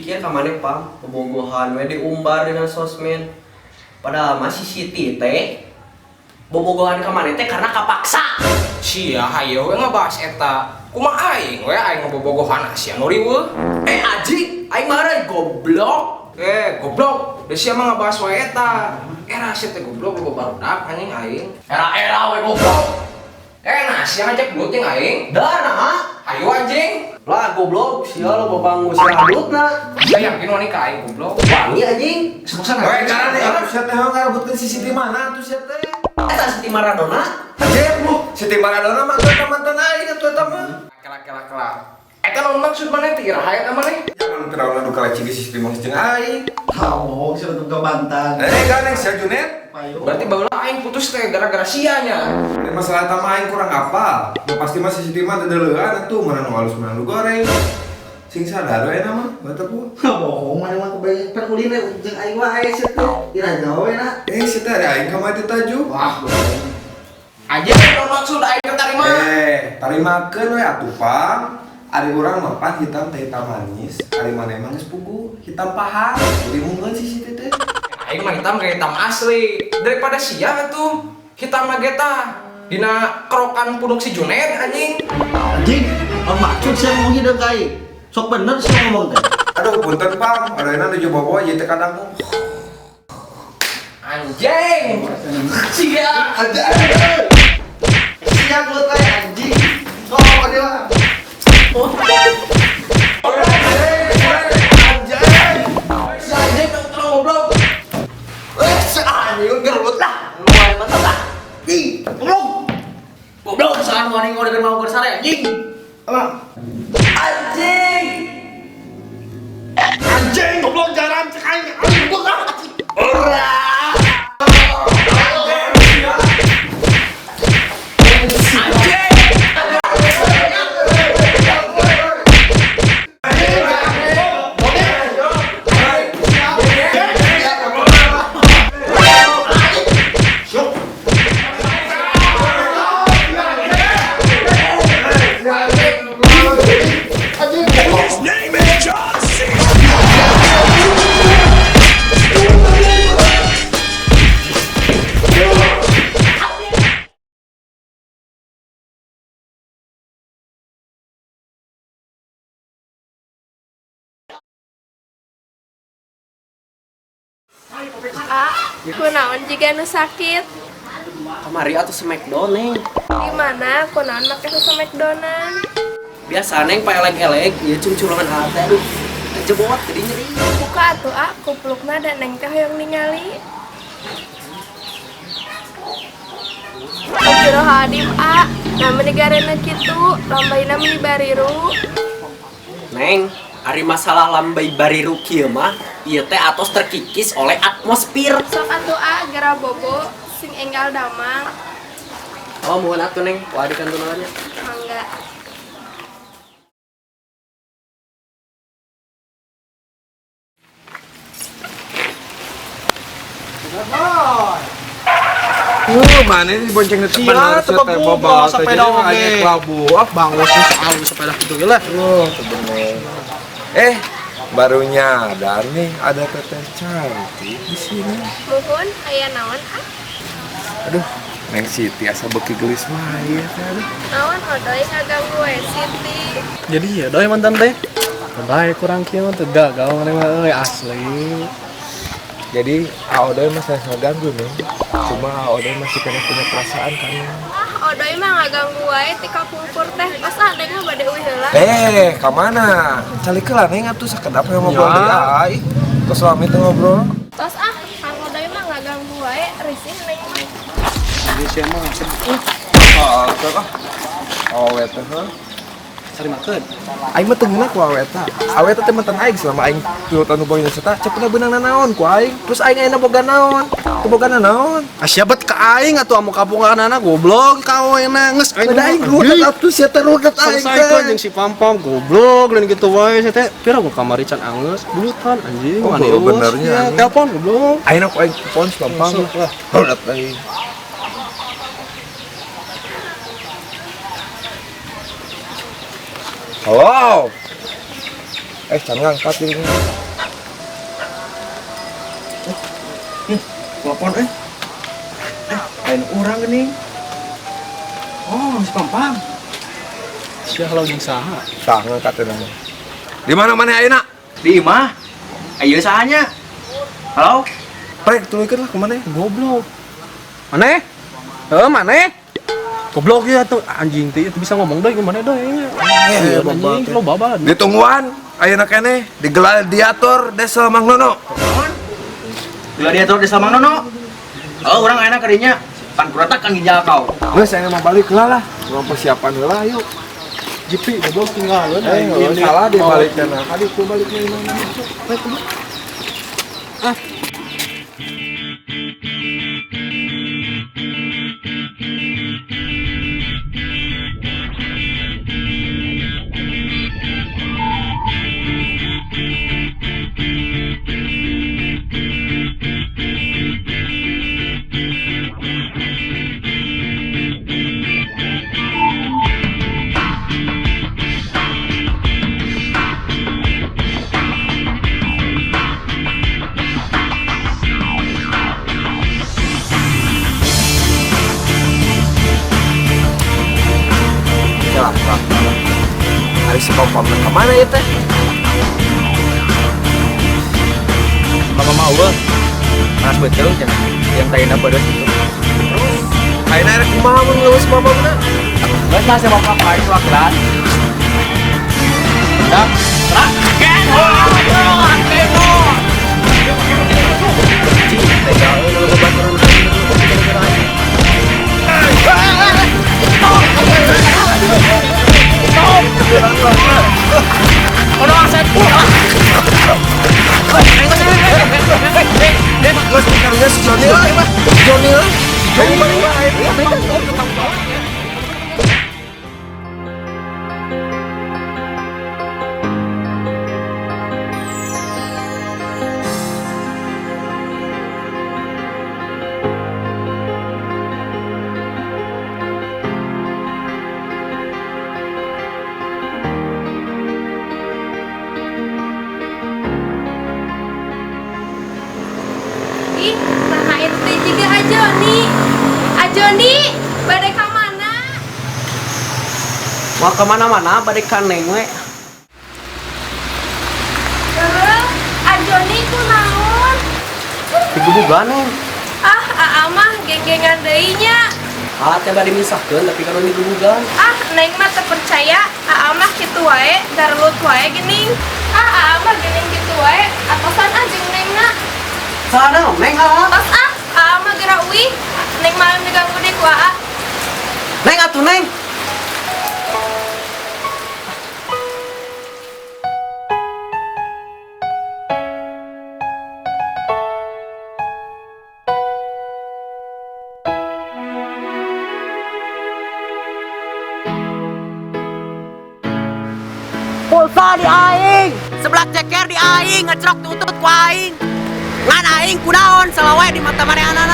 kieu ka maneh Pam, bobogohan we diumbar dina sosmed. Padahal mah si Siti teh bobogohan ka maneh teh karena kapaksa. Sia hayo we ngabahas eta. Kumaha aing we aing ngebobogohan sia nu riweuh. Eh anjing, aing marah goblok. Eh, goblok. Da sia mah ngabahas wae eta. Era sia teh goblok loba barudak anjing aing. Era-era we goblok. Eh, nah sia ngajak gelut jeung aing. Dah nah. Hayu anjing. Lah goblok, sia lo babangu sia halutna. Sia yakin wani ka aing goblok. Wangi anjing. Sebusan Weh, karena nih, atuh sia teh ngarebutkeun si Siti mana atuh sia teh? Eta Siti Maradona. Anjir, lu Siti Maradona mah atuh eta mantan aing atuh eta mah. Kela kela kela. Eta naon maksud maneh teh iraha eta maneh? Jangan terlalu anu kaleci ge si Siti mah jeung aing. Hawo, sia untuk bantan. Eh, gandeng sia Junet. Payu. Berarti baheula aing putus teh gara-gara sia nya. Ini masalah eta mah aing kurang apal. Nu pasti mah si Siti mah dedeleuan atuh mana nu halus mana nu goreng. Sing sadar we mah, bata pu. Bohong maneh mah kebayang pan ulin we jeung aing wae sia teh. Ira jauh we na. Eh, si teh ada aing ka mah teh taju. Wah, bohong. Anjing naon maksud aing teh tarima? Eh, tarimakeun we atuh Pam. Ari urang mah pan hitam teh hitam manis, ari maneh mah geus puguh hitam pahang. Jadi mungkin si Siti teh. Aing mah hitam kayak hitam asli. Daripada sia tuh hitam mah geta dina kerokan punduk si Junet anjing. Anjing, oh, maksud sia ngomong hideung ka aing. Sok bener sia ngomong teh. Aduh, punten Pam, ayeuna nuju bobo ieu teh kadang. Anjing. Sia. Anjing. Sia gelut aing anjing. Sok dia lah. Si anjing tong terlalu goblok. Eh, si anjing gelut lah. Lu wae mantap lah. Ih, goblok. Goblok sahan wani ngodekeun mau keur sare anjing. Apa? Anjing. Anjing goblok jaran cek aing. Anjing goblok. Ora. Kunaon jiga nu sakit? Kamari atuh Smackdown neng. Di mana kunaon make Smackdownan? Biasa neng paeleng-eleng ieu cungcurungan hate aduh. Jebot jadi nyeri. Buka atuh a kuplukna da neng teh hoyong ningali. Astagfirullahaladzim a, nah meni garena kitu, lambaina meni bariru. Neng, ari masalah lambai bariru kieu mah ieu teh atos terkikis oleh atmosfer. Sok atuh a gera bobo sing enggal damang. Oh, mohon atuh neng, wah di kantunannya. Mangga. Mana ini bonceng teh Sia, bener teu teh bobo bobal teh sepeda jadi oge. aya labu. Ah, Bangus sih soal sepeda gitu ge lah. Eh, baru nyadar nih ada teteh cantik di sini. Muhun aya naon a? Aduh, Neng Siti asa beuki geulis wae ya teh. Aduh. Naon odoy ngaganggu we Siti. Jadi ya doi mantan teh. Bae kurang kieu mah teu gagal maneh mah euy asli. Jadi Aodoy mah saya ngaganggu nih. Cuma Aodoy masih kena punya perasaan karena Ah, odoy mah ngaganggu wae ti kapungkur teh. Pas adeng mah bade uih heula. Eh, ka mana? Calik heula neng atuh sakedap we ngobrol Ya. deui ai. Tos lami teh ngobrol. Tos ah, Kang Odoy mah ngaganggu wae risih neng mah. Jadi sia mah Ah, teh ah. Awe teh heuh. sari makeun. Aing mah teu ngeunah ku awe eta. Awe eta teh mantan aing selama aing tilu tahun hubungan eta cepetna beunang nanaon ku aing. Terus aing ayeuna boga naon? Teu boga nanaon. Asia bet ka aing atuh amu kapunganana goblok ka awena geus aing. Ada aing rudet atuh sia teh rudet aing Selesai teh. jeung si Pam-Pam goblok lain gitu wae sia teh. Pira gua kamari can angeus bulutan anjing Oh, wani eueus. benernya, Iya, anjing. telepon goblok. Aing aku aing telepon si Pam-Pam. Masuk lah. Rudet aing. Halo. Can ngangkat dirinya. Telepon eh. Lain urang geuning. Oh, si Pampang. Sia kalau jeung saha? Tah ngangkat teh nama. Di mana maneh ayeuna? Di imah. Ayo sahanya. Halo? Prek tuluykeun lah kumaha. Goblok. Maneh? Heuh, maneh? Goblok ya tuh anjing teh itu bisa ngomong deui kumaha deui. Eh, Anjing lo babat. Ditungguan ayeuna keneh di Gladiator Desa Mang Nono. Gladiator Desa Mang Nono. Oh, urang enak kadinya. Pan kuratakan ginjal kau. Geus saya mau balik heula lah. Urang persiapan heula yuk. Jipi goblok tinggalin Eh, salah dia balik kana. Kadi ku balik mana? Ah. Lah, lah. Ari si Pampang ka mana ya teh? Mama mau eueuh. Panas beuteung cenah. Yang tayana pedes gitu. Terus ayeuna rek kumaha mun leuweus Pampangna? Geus lah si Pampang aing wakilan. Dah. Rak. Geus karunya si Joni lah. Joni lah. Joni balik wae. Ih, nah itu teh juga Ajoni. Ajoni, bade ka mana? Mau kemana-mana bade ka Neng we. Heuh, Ajoni kunaon? Digebugan Neng. Ah, aa mah genggengan deui nya. Ah, teh bade misahkeun tapi kalau digebugan. Ah, Neng mah teu percaya, aa mah kitu wae, darlut wae geuning. Ah, aa mah geuning kitu wae, atosan ah jeung Nengna. Salah Neng ah. Tos ah, aa mah geura uih. Neng mah diganggu deui ku aa. Neng atuh Neng. Pulsa di aing, sebelah ceker di aing, ngecrok tutut ku aing. Ngan aing kunaon salawe di mata manehanana.